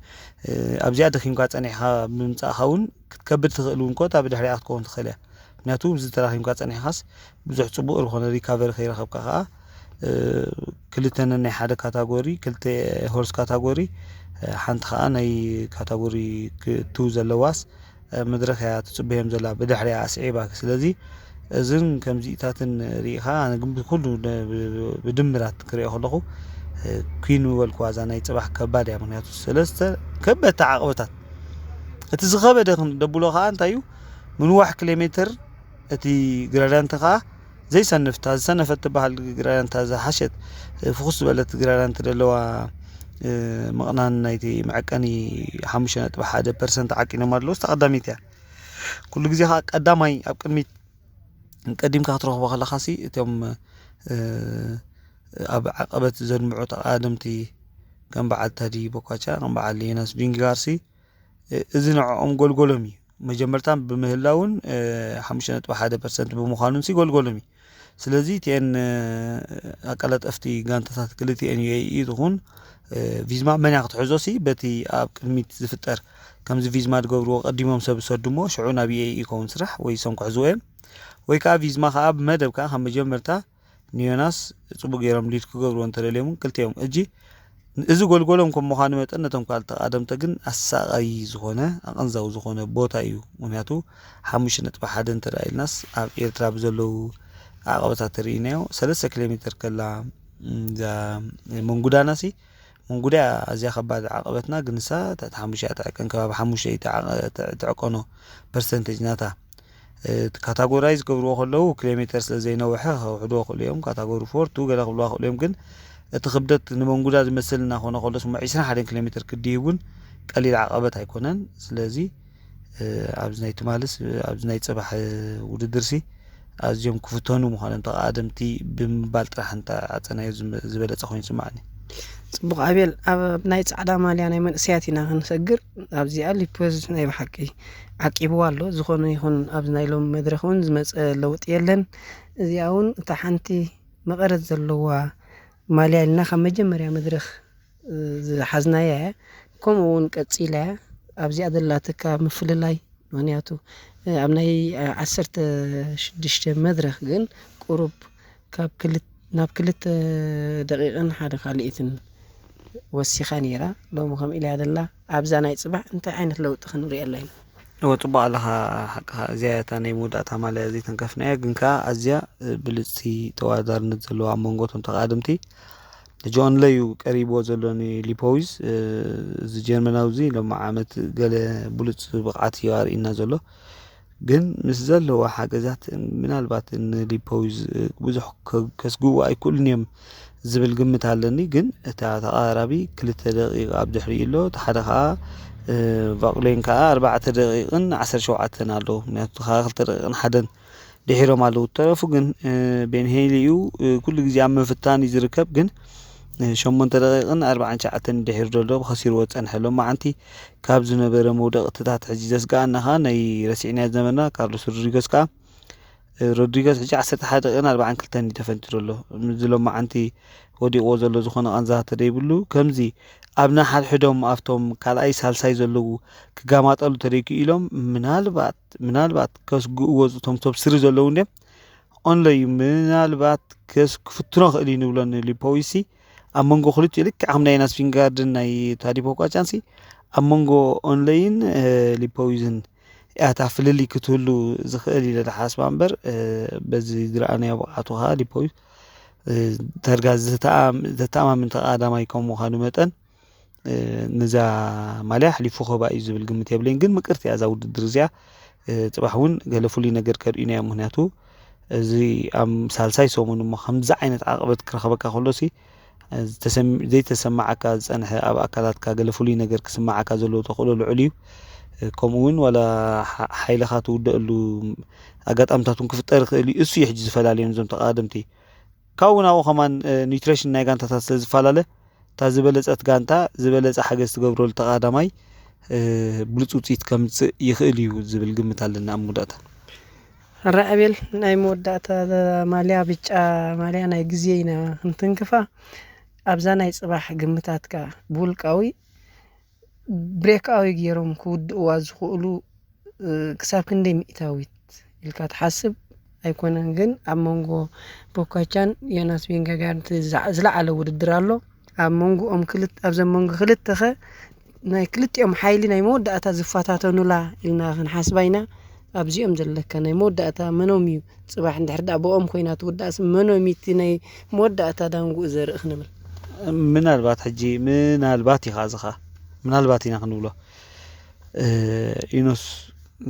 ኣብዚኣ ደኺምካ ጸኒሕካ ብምምጻእካ እውን ክትከብድ ትኽእል እውን ኮታ ብድሕሪኣ ክትከውን ትኽእል እያ። ምክንያቱ እዚ ተራኺምካ ጸኒሕካስ ብዙሕ ጽቡቕ ዝኾነ ሪካቨሪ ከይረኸብካ ከዓ ክልተ ነናይ ሓደ ካታጎሪ፣ ክልተ ሆርስ ካታጎሪ፣ ሓንቲ ከዓ ናይ ካታጎሪ ቱ ዘለዋስ መድረኽ እያ ትጽበዮም ዘላ ብድሕሪያ ኣስዒባ። ስለዚ እዝን ከምዚኢታትን ርኢኻ ኣነ ግን ብኩሉ ብድምራት ክሪኦ ከለኹ ኩን ምበልኩዋ እዛ ናይ ጽባሕ ከባድ እያ። ምክንያቱ ሰለስተ ከበድቲ ዓቕበታት፣ እቲ ዝኸበደ ደብሎ ከዓ እንታይ እዩ? ምንዋሕ ኪሎ ሜትር፣ እቲ ግራዳንት ከዓ ዘይሰንፍ፣ እታ ዝሰነፈት ትበሃል ግራዳንት፣ እታ ዝሓሸት ፍኹስ ዝበለት ግራዳንት ዘለዋ ምቕናን ናይቲ መዐቀኒ ሓሙሽተ ነጥቢ ሓደ ፐርሰንት ዓቂኖም ኣለዉ። እታ ቀዳሚት እያ። ኩሉ ግዜ ከዓ ቀዳማይ ኣብ ቅድሚት ቀዲምካ ክትረኽቦ ከለኻ ሲ እቶም ኣብ ዓቐበት ዘድምዑ ተቓደምቲ ከም በዓል ታዲ ቦኳቻ፣ ከም በዓል ሌናስ ቪንጋር ሲ እዚ ንዕኦም ጎልጎሎም እዩ። መጀመርታ ብምህላውን ሓሙሽተ ነጥቢ ሓደ ፐርሰንት ብምዃኑን ሲ ጎልጎሎም እዩ። ስለዚ እቲኤን ኣቀላጠፍቲ ጋንታታት ክልቲኤን ዩ ኤ ኢ ትኹን ቪዝማ መን እያ ክትሕዞ ሲ በቲ ኣብ ቅድሚት ዝፍጠር፣ ከምዚ ቪዝማ ዝገብርዎ ቀዲሞም ሰብ ዝሰዱ እሞ ሽዑ ናብ ዩ ኤ ኢ ይኸውን ስራሕ ወይ እሶም ክሕዝዎ እዮም። ወይ ከዓ ቪዝማ ከዓ ብመደብ ከዓ ካብ መጀመርታ ንዮናስ ጽቡቅ ገይሮም ሊድ ክገብርዎ እንተደልዮም ክልቲኦም እጂ እዚ ጎልጎሎም ከም ምዃኑ መጠን ነቶም ካልእ ተቓደምተ ግን ኣሳቓይ ዝኾነ ኣቐንዛዊ ዝኾነ ቦታ እዩ። ምክንያቱ ሓሙሽተ ነጥቢ ሓደ እንተ ደኣ ኢልናስ ኣብ ኤርትራ ብዘለዉ ዓቐበታት ተርእይናዮ ሰለስተ ኪሎ ሜትር ከላ እዛ መንጉዳና ሲ መንጉዳ ኣዝያ ከባድ ዓቐበትና ግን ንሳ ትሕቲ ሓሙሽተ እያ ትዕቀን ከባቢ ሓሙሽተ እዩ ትዕቀኖ ፐርሰንቴጅ ናታ። እቲ ካታጎራይዝ ክገብርዎ ከለዉ ኪሎ ሜተር ስለ ዘይነውሐ ከውሕድዎ ክእሉ እዮም። ካታጎሪ ፎር ቱ ገለ ክብልዋ ክእሉ እዮም። ግን እቲ ክብደት ንመንጉዳ ዝመስል እናኾነ ከሎስ እሞ ዒስራን ሓደን ኪሎ ሜተር ክድይብ እውን ቀሊል ዓቐበት ኣይኮነን። ስለዚ ኣብዚ ናይ ትማልስ ኣብዚ ናይ ጽባሕ ውድድርሲ ኣዝዮም ክፍተኑ ምዃኖም ተቓደምቲ ብምባል ጥራሕ እንተዓጸናዮ ዝበለጸ ኮይኑ ይስምዓኒ። ጽቡቕ ኣቤል፣ ኣብ ናይ ጻዕዳ ማልያ ናይ መንእሰያት ኢና ክንሰግር። ኣብዚኣ ሊፖዝ ናይ ብሓቂ ዓቂብዋ ኣሎ። ዝኾነ ይኹን ኣብዚ ናይ ሎሚ መድረኽ እውን ዝመጸ ለውጢ የለን። እዚኣ እውን እታ ሓንቲ መቐረት ዘለዋ ማልያ ኢልና ካብ መጀመርያ መድረኽ ዝሓዝናያ እያ። ከምኡ እውን ቀጺላ እያ። ኣብዚኣ ዘላትካ ምፍልላይ ምክንያቱ ኣብ ናይ ዓሰርተ ሽዱሽተ መድረኽ ግን ቁሩብ ካብ ክልተ ናብ ክልተ ደቂቕን ሓደ ካልኢትን ወሲኻ ነይራ። ሎሚ ከም ኢልያ ደላ ኣብዛ ናይ ጽባሕ እንታይ ዓይነት ለውጢ ክንሪኤላ ኢና? እወ ጽቡቕ ኣለኻ ሓቅኻ። እዚኣ እታ ናይ መወዳእታ ማልያ ዘይተንከፍናያ ግን ከኣ ኣዝያ ብልጽቲ ተወዳዳርነት ዘለዋ ኣብ መንጎ እቶም ተቓደምቲ ጆን ለዩ ቀሪብዎ ዘሎ ንሊፖዊዝ። እዚ ጀርመናዊ እዚ ሎሚ ዓመት ገለ ብሉፅ ብቕዓት እዩ ኣርእና ዘሎ። ግን ምስ ዘለዋ ሓገዛት ምናልባት ንሊፖዊዝ ብዙሕ ከስግኡ ኣይክእሉን እዮም ዝብል ግምት ኣለኒ። ግን እታ ተቐራራቢ ክልተ ደቂቕ ኣብ ድሕሪኡ ኣሎ። እቲ ሓደ ከዓ ቫቅሌን ከዓ ኣርባዕተ ደቂቕን ዓሰርተ ሸውዓተን ኣሎ። ምክንያቱ ከዓ ክልተ ደቂቕን ሓደን ድሒሮም ኣለዉ። ተረፉ ግን ቤንሄሊ እዩ ኩሉ ግዜ ኣብ ምፍታን እዩ ዝርከብ። ግን ሸሞንተ ደቂቕን ኣርባዓን ትሽዓተን ድሒሩ ዘሎ ከሲርዎ ዝጸንሐ ሎማዓንቲ ካብ ዝነበረ መውደቕትታት ሕጂ ዘስግኣና ኸኣ ናይ ረሲዕናዮ ዝነበርና ካርሎስ ሮድሪጎስ ከኣ ሮድሪጎስ ሕጂ ዓሰርተ ሓደ ደቂቕን ኣርባዓን ክልተን እዩ ተፈንጢሩ ኣሎ። እዚ ሎማዓንቲ ወዲቕዎ ዘሎ ዝኾነ ቃንዛ ተደይብሉ ከምዚ ኣብ ናሓድሕዶም ኣብቶም ካልኣይ ሳልሳይ ዘለዉ ክጋማጠሉ ተደይክኢሎም ምናልባት ምናልባት ከስግእዎ እቶም ቶብ ስሪ ዘለዉ እንድዮም ኦንለዩ ምናልባት ከስ ክፍትኖ ክእል እዩ ንብሎ ንሊፖዊሲ ኣብ መንጎ ክልቲኡ ልክዕ ከም ናይ ናስፊንጋርድን ናይ ታዲፖ ኳጫንሲ ኣብ መንጎ ኦንለይን ሊፖዊዝን እያታ ፍልልይ ክትህሉ ዝኽእል ኢለ ዝሓስባ እምበር በዚ ዝረኣናዮ ብቕዓቱ ከዓ ሊፖዊዝ ተርጋ ዘተኣማምን ተቃዳማይ ከም ምዃኑ መጠን ነዛ ማልያ ኣሕሊፉ ክህባ እዩ ዝብል ግምት የብለይን። ግን ምቅርቲ እያ እዛ ውድድር እዚኣ። ጽባሕ እውን ገለ ፍሉይ ነገር ከርእዩና እዮም። ምክንያቱ እዚ ኣብ ሳልሳይ ሰሙን እሞ ከምዚ ዓይነት ዓቕበት ክረኸበካ ከሎሲ ዘይተሰማዓካ ዝጸንሐ ኣብ ኣካላትካ ገለ ፍሉይ ነገር ክስማዓካ ዘለዎ ተኽእሎ ልዑል እዩ። ከምኡ እውን ዋላ ሓይልኻ ትውደአሉ ኣጋጣምታት እውን ክፍጠር ይኽእል እዩ። እሱ እዩ ሕጂ ዝፈላልዮም እዞም ተቓደምቲ። ካብኡ ናብኡ ከማን ኒትሬሽን ናይ ጋንታታት ስለ ዝፈላለ እታ ዝበለጸት ጋንታ ዝበለጸ ሓገዝ ትገብረሉ ተቓዳማይ ብሉጽ ውፅኢት ከምፅእ ይኽእል እዩ ዝብል ግምት ኣለና ኣብ መወዳእታ። ራዕቤል ናይ መወዳእታ ማልያ ብጫ ማልያ ናይ ግዜ ኢና ክንትንክፋ። ኣብዛ ናይ ፅባሕ ግምታትካ ብውልቃዊ ብሬክኣዊ ገይሮም ክውድእዋ ዝኽእሉ ክሳብ ክንደይ ሚእታዊት ኢልካ ትሓስብ? ኣይኮነን ግን ኣብ መንጎ ቦካቻን ዮናስ ቬንገጋርድ ዝለዓለ ውድድር ኣሎ። ኣብ መንጎኦም ኣብዘ መንጎ ክልተኸ ናይ ክልቲኦም ሓይሊ ናይ መወዳእታ ዝፈታተኑላ ኢልና ክንሓስባ ኢና። ኣብዚኦም ዘለካ ናይ መወዳእታ መኖም እዩ ፅባሕ እንድሕር ዳ ብኦም ኮይና ትውዳእስ መኖም እቲ ናይ መወዳእታ ዳንጉኡ ዘርኢ ክንብል ምናልባት ሕጂ ምናልባት ኢኻ ዝኻ ምናልባት ኢና ክንብሎ ኢኖስ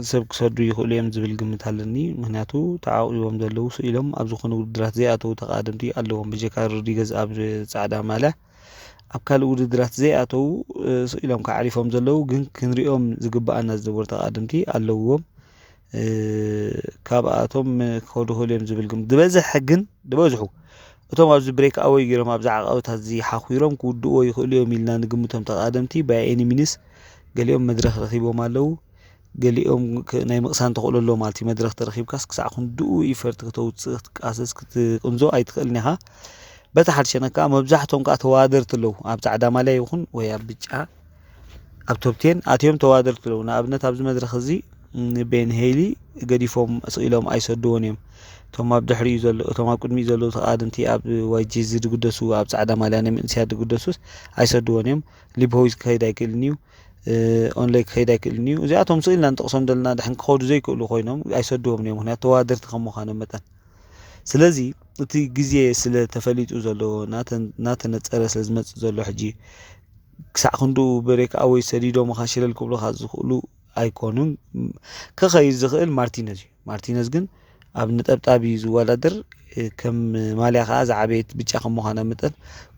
ሰብ ክሰዱ ይኽእሉ እዮም ዝብል ግምት ኣለኒ። ምክንያቱ ተዓቂቦም ዘለዉ ስኢሎም ኣብ ዝኾነ ውድድራት ዘይኣተዉ ተቃደምቲ ኣለዎም። ብጀካ ሮድሪገዝ ኣብ ጻዕዳ ማልያ ኣብ ካልእ ውድድራት ዘይኣተዉ ስኢሎም ከዓሪፎም ዘለዉ ግን ክንሪኦም ዝግብኣና ዝነበሩ ተቃደምቲ ኣለውዎም። ካብኣቶም ክኸዱ ይኽእሉ እዮም ዝብል ግምት ዝበዝሐ ግን ዝበዝሑ እቶም ኣብዚ ብሬክ ኣወይ ገይሮም ኣብዚ ዓቃብታት እዚ ሓኺሮም ክውድእዎ ይኽእሉ እዮም ኢልና ንግምቶም ተቃደምቲ ባይ ኤኒ ሚንስ ገሊኦም መድረኽ ረኺቦም ኣለዉ። ገሊኦም ናይ ምቕሳን ተኽእሎ ኣለዎም ማለት እዩ። መድረኽ ተረኺብካስ ክሳዕ ክንድኡ ኢፈርት ክተውፅእ ክትቃሰስ ክትቅንዞ ኣይትኽእልን ኢኻ። በታ ሓድሸነ ከዓ መብዛሕቶም ከዓ ተዋደርቲ ኣለዉ ኣብ ፃዕዳ ማልያ ይኹን ወይ ኣብ ብጫ ኣብ ቶፕቴን ኣትዮም ተዋደርቲ ኣለዉ። ንኣብነት ኣብዚ መድረኽ እዚ ቤን ሄይሊ ገዲፎም ስኢሎም ኣይሰድዎን እዮም። እቶም ኣብ ድሕሪኡ ዘሎ እቶም ኣብ ቅድሚኡ ዘለዉ ተቃደምቲ ኣብ ዋይጂ ዝድግደሱ ኣብ ፃዕዳ ማልያ ናይ መንእስያት ድግደሱስ ኣይሰድዎን እዮም። ሊብሆይዝ ክኸይድ ኣይክእልን እዩ። ኦንላይ ክኸይድ ኣይክእልን እዩ። እዚኣቶም ስኢልና ንጠቕሶም ዘለና ድሕን ክኸዱ ዘይክእሉ ኮይኖም ኣይሰድዎም እዮም። ምክንያቱ ተዋደርቲ ከም ምዃኖም መጠን ስለዚ እቲ ግዜ ስለ ተፈሊጡ ዘሎ እናተነፀረ ስለ ዝመፅእ ዘሎ ሕጂ ክሳዕ ክንድኡ ብሬክ ኣወይ ሰዲዶምኻ ሽለል ክብሉኻ ዝኽእሉ ኣይኮኑን። ክኸይድ ዝኽእል ማርቲነዝ እዩ። ማርቲነዝ ግን ኣብ ነጠብጣብ እዩ ዝወዳደር። ከም ማልያ ከዓ ዝዓበየት ብጫ ከም ምዃና መጠን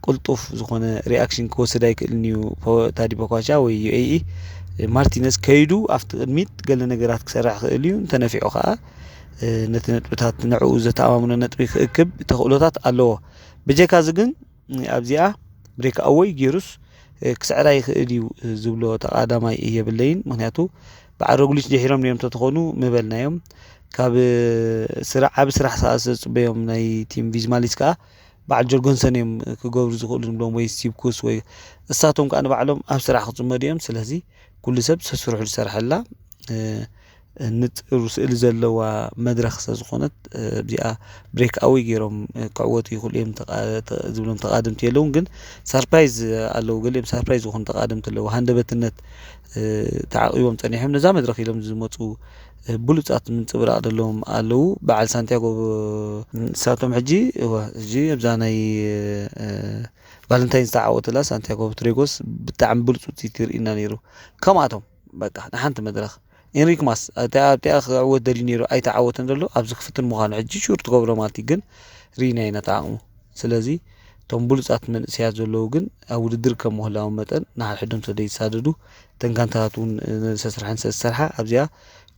ቅልጡፍ ዝኾነ ሪኣክሽን ክወስድ ኣይክእልን እዩ። ታዲ ቦኳቻ ወይ ዩኤኢ ማርቲነዝ ከይዱ ኣብቲ ቅድሚት ገለ ነገራት ክሰርሕ ክእል እዩ። እንተነፊዑ ከዓ ነቲ ነጥብታት ንዕኡ ዘተኣማምኖ ነጥቢ ክእክብ ተኽእሎታት ኣለዎ። ብጀካ እዚ ግን ኣብዚኣ ብሬክ ኣወይ ጌሩስ ክስዕራ ይኽእል እዩ ዝብሎ ተቓዳማይ የብለይን። ምክንያቱ በዓል ሮግሊች ድሒሮም እዮም ተተኾኑ ምበልናዮም ካብ ስራሕ ዓቢ ስራሕ ሰዓ ዘፅበዮም ናይ ቲም ቪዝማሊስ ከዓ በዓል ጆርጎንሰን እዮም ክገብሩ ዝኽእሉ ንብሎም ወይ ስቲቭ ኩስ ወይ እሳቶም ከዓ ንባዕሎም ኣብ ስራሕ ክፅመዱ እዮም። ስለዚ ኩሉ ሰብ ሰስርሑ ዝሰርሐላ ንጥሩ ስእሊ ዘለዋ መድረኽ ስለ ዝኾነት እዚኣ ብሬክ ኣወይ ገይሮም ክዕወቱ ይኽእሉ እዮም ዝብሎም ተቓደምቲ የለውን። ግን ሳርፕራይዝ ኣለዉ፣ ገሊኦም ሳርፕራይዝ ዝኾኑ ተቓደምቲ ኣለዉ። ሃንደበትነት ተዓቂቦም ጸኒሖም ነዛ መድረኽ ኢሎም ዝመፁ ብሉጻት ምንጽብራቕ ዘለዎም ኣለዉ። በዓል ሳንቲያጎ ንሳቶም ሕጂ እዋ ሕጂ ኣብዛ ናይ ቫለንታይን ዝተዓወተላ ሳንቲያጎ ትሬጎስ ብጣዕሚ ብሉፅ ውፅኢት ይርእና ነይሩ። ከምኣቶም በቃ ንሓንቲ መድረኽ ኤንሪክ ማስ ኣብቲኣ ክዕወት ደልዩ ነይሩ ኣይተዓወተን ዘሎ ኣብዚ ክፍትን ምዃኑ ሕጂ ሹር ትገብሮ ማለት እዩ። ግን ርኢና ኢና ተዓቕሙ። ስለዚ እቶም ብሉፃት መንእሰያት ዘለዉ ግን ኣብ ውድድር ከም ምህላዎም መጠን ንሓድሕዶም ስለ ዘይተሳደዱ እተን ጋንታታት እውን ሰስርሐን ስለ ዝሰርሓ ኣብዚኣ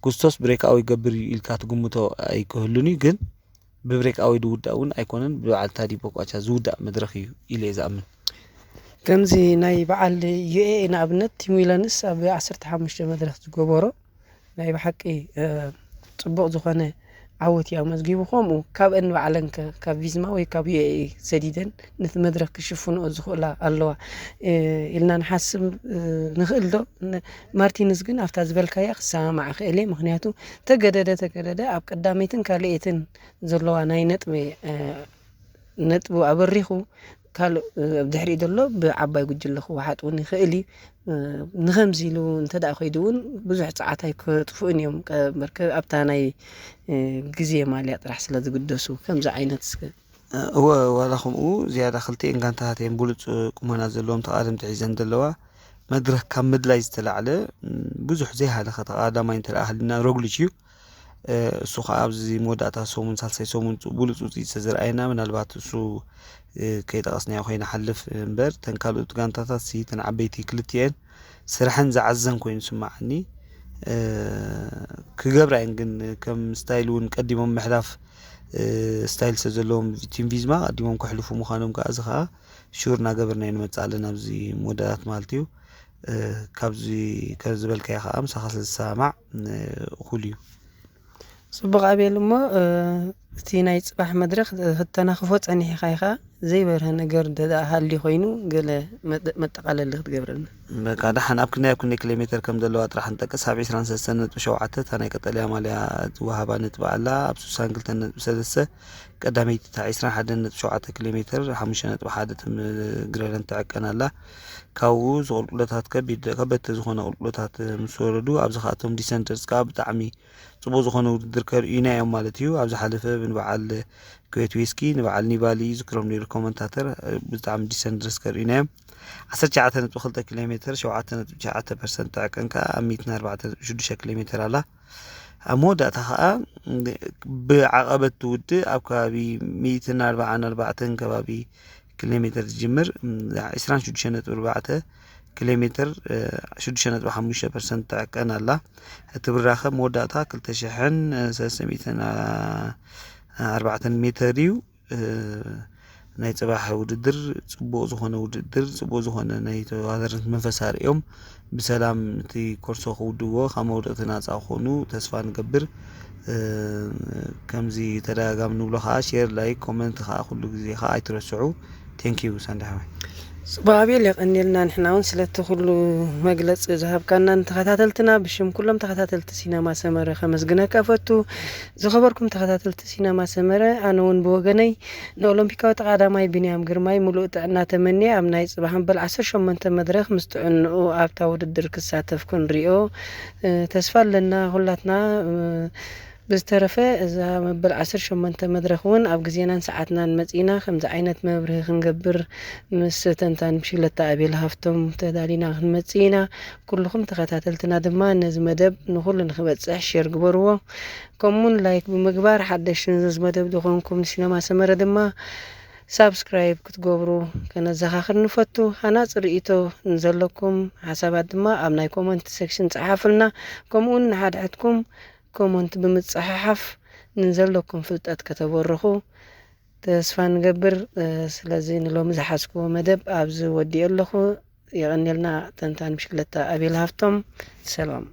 ጉስቶስ ብሬክኣዊ ይገብር እዩ ኢልካ ትግምቶ ኣይክህሉን እዩ። ግን ብብሬክኣዊ ዝውዳእ እውን ኣይኮነን ብበዓል ታዲ ቦኳቻ ዝውዳእ መድረኽ እዩ ኢለ እየ ዝኣምን። ከምዚ ናይ በዓል ዩኤኢ ንኣብነት ቲም ዊለንስ ኣብ ዓሰርተ ሓሙሽተ መድረኽ ዝገበሮ ናይ ብሓቂ ፅቡቕ ዝኾነ ዓወት እዩ ኣመዝጊቡ። ከምኡ ካብአን ባዕለን ከ ካብ ቪዝማ ወይ ካብ ዩኤኢ ሰዲደን ነቲ መድረኽ ክሽፍንኦ ዝኽእላ ኣለዋ ኢልና ንሓስብ ንኽእል ዶ? ማርቲንስ ግን ኣብታ ዝበልካያ ክሰማማዕ ክእል እየ። ምክንያቱ ተገደደ ተገደደ ኣብ ቀዳመይትን ካልኤትን ዘለዋ ናይ ነጥቢ ነጥቡ ኣበሪኹ ካልእ ኣብ ድሕሪኡ ዘሎ ብዓባይ ጉጅለ ክወሓጥ እውን ይኽእል እዩ። ንኸምዚ ኢሉ እንተ ደኣ ከይዱ እውን ብዙሕ ጸዓት ኣይከጥፍኡን እዮም። ቀ- በርከ ኣብታ ናይ እ፣ ግዜ ማልያ ጥራሕ ስለ ዝግደሱ ከምዚ ዓይነት እስከ እወ ዋላ ከምኡ ዝያዳ ክልቲኤን ጋንታታት እየን ብሉፅ ቁመና ዘለዎም ተቓደምቲ ሒዘን ዘለዋ። መድረኽ ካብ ምድላይ ዝተላዕለ ብዙሕ ዘይሃለኸ ተቓዳማይ እንተ ሃልና ሮግሊች እዩ። እሱ ከዓ ኣብዚ መወዳእታ ሰሙን፣ ሳልሳይ ሰሙን ብሉፅ ውፅኢት ዝተዘርኣየና፣ ምናልባት እሱ ከይጠቐስናዮ ከይንሓልፍ እምበር፣ ተን ካልኦት ጋንታታት ሲ ተን ዓበይቲ ክልቲኤን ስራሕን ዝዓዘን ኮይኑ ስማዓኒ። ክገብራ እየን ግን ከም ስታይል እውን ቀዲሞም ምሕላፍ ስታይል ስለ ዘለዎም ቲም ቪዝማ ቀዲሞም ክሕልፉ ምዃኖም ከዓ እዚ ከዓ ሹር እናገበርና እዩ ንመፅእ ኣለና ኣብዚ መወዳእታት ማለት እዩ። ካብዚ ከም ዝበልካዮ ከዓ ምሳኻ ስለ ዝሰማማዕ እኹል እዩ። ፅቡቕ ኣቤል፣ እሞ እቲ ናይ ፅባሕ መድረኽ ክተናኽፎ ፀኒሕኻ ኢኻ። ዘይበርሀ ነገር እንተ ደኣ ሃልዩ ኮይኑ ገለ መጠቃለሊ ክትገብረልና። በቃ ደሓን፣ ኣብ ክንደይ ኣብ ክንደይ ኪሎ ሜተር ከም ዘለዋ ጥራሕ ንጠቅስ። ኣብ ዕስራን ሰለስተን ነጥቢ ሸውዓተ እታ ናይ ቀጠልያ ማልያ ትወሃባ ነጥቢ ኣላ። ኣብ ስሳን ክልተን ነጥቢ ሰለስተ ቀዳመይቲ፣ እታ ዕስራን ሓደን ነጥቢ ሸውዓተ ኪሎ ሜተር ሓሙሽተ ነጥቢ ሓደ ትምግረለን ትዕቀን ኣላ። ካብኡ ዝቁልቁለታት ከቢድ ከበድቲ ዝኾነ ቁልቁለታት ምስ ወረዱ ኣብዚ ከኣቶም ዲሰንደርስ ከዓ ብጣዕሚ ፅቡቅ ዝኾነ ውድድር ከርእዩና እዮም ማለት እዩ። ኣብ ዝሓለፈ ንበዓል ኩዌት ዊስኪ ንበዓል ኒባሊ ይዝክሮም ነይሩ ኮመንታተር ብጣዕሚ ዲሰንደርስ ከርእዩና እዮም። ዓሰርተ ትሽዓተ ነጥቢ ክልተ ኪሎ ሜትር ሸውዓተ ነጥቢ ትሽዓተ ፐርሰንት ትዕቀን ከዓ ኣብ ሚእትን ኣርባዕተ ነጥቢ ሽዱሽተ ኪሎ ሜትር ኣላ። ኣብ መወዳእታ ከዓ ብዓቐበት ትውድእ ኣብ ከባቢ ሚእትን ኣርባዓን ኣርባዕተን ከባቢ ኪሎ ሜትር ትጅምር ዕስራን ሽዱሽተ ነጥቢ ኣርባዕተ ኪሎ ሜትር ሽዱሽተ ነጥቢ ሓሙሽተ ፐርሰንት ትዕቀን ኣላ። እቲ ብራኸ መወዳእታ ክልተ ሽሕን ሰለስተ ሚእትን ኣርባዕተን ሜትር እዩ። ናይ ፅባሕ ውድድር ፅቡቅ ዝኾነ ውድድር ፅቡቅ ዝኾነ ናይ ተወዳደርቲ መንፈስ ኣርእዮም ብሰላም እቲ ኮርሶ ክውድዎ ካብ መውደቅቲ ናፃ ክኾኑ ተስፋ ንገብር። ከምዚ ተደጋጋሚ ንብሎ ከዓ ሼር ላይክ ኮመንት ከዓ ኩሉ ግዜ ከዓ ኣይትረስዑ። ቴንኪዩ ሳንዲ ሓወይ። ፅቡቅ ኣቤል፣ የቀንየልና። ንሕና እውን ስለቲ ኩሉ መግለፂ ዝሃብካና ንተኸታተልትና ብሽም ኩሎም ተኸታተልቲ ሲነማ ሰመረ ከመስግነካ እፈቱ። ዝኸበርኩም ተኸታተልቲ ሲነማ ሰመረ፣ ኣነ እውን ብወገነይ ንኦሎምፒካዊ ተቓዳማይ ቢንያም ግርማይ ምሉእ ጥዕና ተመንየ ኣብ ናይ ፅባሕ መበል ዓሰርተ ሸሞንተ መድረኽ ምስ ጥዕንኡ ኣብታ ውድድር ክሳተፍ ክንሪኦ ተስፋ ኣለና ኩላትና። ብዝተረፈ እዛ መበል ዓሰርተ ሸሞንተ መድረኽ እውን ኣብ ግዜናን ሰዓትናን መፂና ከምዚ ዓይነት መብርሂ ክንገብር ምስ ተንታኒ ብሽክለታ ኣቤል ሃፍቶም ተዳሊና ክንመፅእ ኢና። ኩልኹም ተኸታተልትና ድማ ነዚ መደብ ንኹሉ ንክበፅሕ ሼር ግበርዎ። ከምኡውን ላይክ ብምግባር ሓደሽቲ ነዚ መደብ ዝኾንኩም ንሲነማ ሰመረ ድማ ሳብስክራይብ ክትገብሩ ከነዘኻኽር ንፈቱ። ሃናፂ ርእይቶ ንዘለኩም፣ ሓሳባት ድማ ኣብ ናይ ኮመንት ሴክሽን ፀሓፉልና። ከምኡውን ንሓድሕድኩም ኮመንት ብምፅሓሓፍ ንዘለኩም ፍልጠት ከተበርኹ ተስፋ ንገብር። ስለዚ ንሎሚ ዝሓዝክዎ መደብ ኣብዚ ወዲኦ ኣለኹ። የቐንየልና። ተንታኒ ብሽክለታ ኣቤል ሃፍቶም። ሰላም።